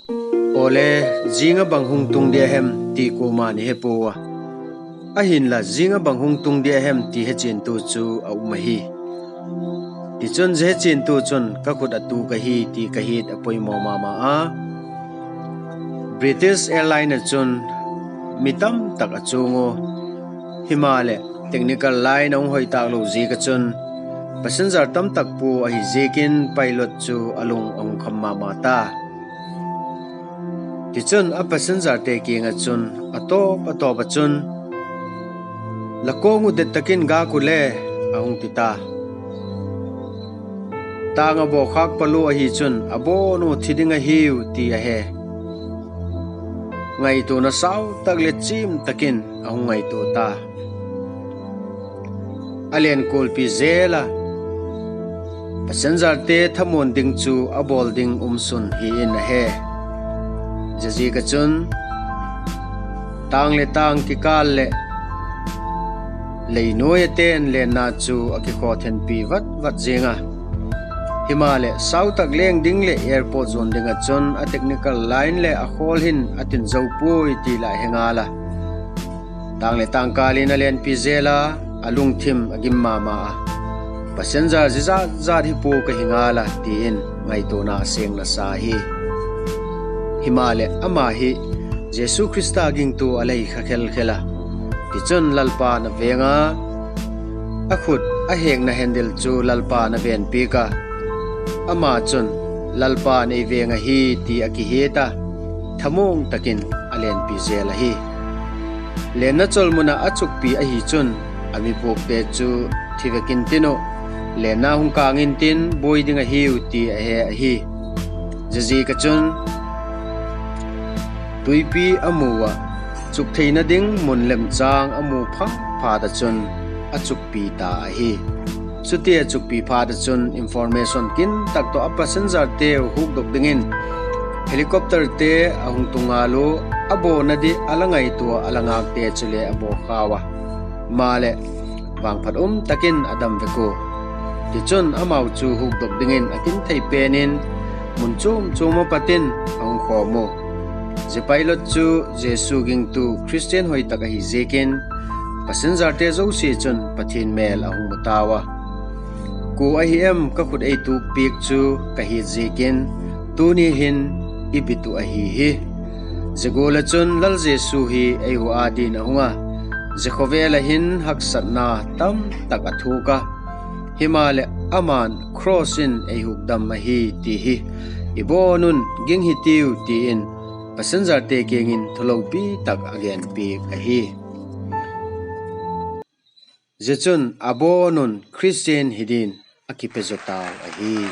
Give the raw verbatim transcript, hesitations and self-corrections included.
Awle, zing ah bang hung tung dia hem ti kuama'n i he pua a. Ahinla, zing ah bang hung tung dia hem ti hechiantu chu a um ahi. Tichun, zia hechiantu chun ka khut a tuk ahi ti ka hiat a poimaw ma ma a. British Airline ah chun mi tamtak a chuang u. Himaleh, technical line a hung hoi tâk lo ziak ah chun, passenger tamtak pua ahi ziakin pilot chu a lung a hung kham ma ma ta. Tichun, a passengerte kiang ah chun, a tawp a tawp ah chun, La kawng uh det tak in gâk u le, a hung ti ta. Tâng a bawkhâk pal u ahi chun, a bawn u thi ding ahiu ti a he. Ngaituana sau tak leh chiam tak in a hung ngaitua ta. A len kualpi zel a, passengerte thamuan ding chu a bawl ding um sun hi in a he. Ziaziak ah chun, tâng leh tâng kikâl leh leinuai a ten lenna chu a kikhawthenpi vat vat ziang a. Himaleh, sau tak leng ding leh airport zuan ding ah chun a technical line leh a khawl hin a tin zo puai ti la he ngal a. Tâng leh tâng kâl in a lenpi zel a, a lungthim a gim ma ma a. Passenger zia zat zat hi pua ka hi ngal a, ti in ngaituana a seng nasa hi. Himaleh, ama hi Jesu Khrista gingtu a la hi kha khel khel a. Tichun, Lalpa'n a veng a, a khut a hekna handle chu Lalpa'n a venpiak a. Ama chun, Lalpa'n ei veng ahi ti a kihiat a, thamuang tak in a lenpi zel ahi. Lenna chawlmun ah a chukpi ahi chun, a mi puakte chu thi vek intin uh, lenna hung kâng intin buai ding ahiu ti a he ahi. Ziaziak ah chun, tuipi a mu ah, chuk theina ding mun lemchâng a mu phat phat ah chun, a chukpi ta ahi. Chutia chukpi phat ah chun, information kin tak tawh a passengerte hukdok dingin helicopterte a hung tung ngal u. A bawna di a la ngaitua a la ngâkte chule a baw khau a, maleh, vangphat um tak in a dam vek ua. Tichun, amau chu hukdok dingin a kin thei pen in, mun chuam chuam ah pat in a hung khawm u. Zia pilot chu Jesu gingtu Khristian hoi tak ahi ziakin, passengerte zosia chun Pathian mêl a hung mu tau a. Kua ahi em ka khut ei tukpiak chu ka hiat ziakin, tuni hin i bit uh ahi hi. Zia gual ah chun Lal Jesu hi ei uh â din a hung a, zia khawvel ah hin haksatna tamtak a thuk a. Himaleh, ama'n cross in ei hukdam ahi ti hi i bawn un ging hitiu, ti in passengerte kiang in thu lopi tak a genpiak ahi. Zia chun a bawn un Khristian hi din a kipe zaw tau ahi.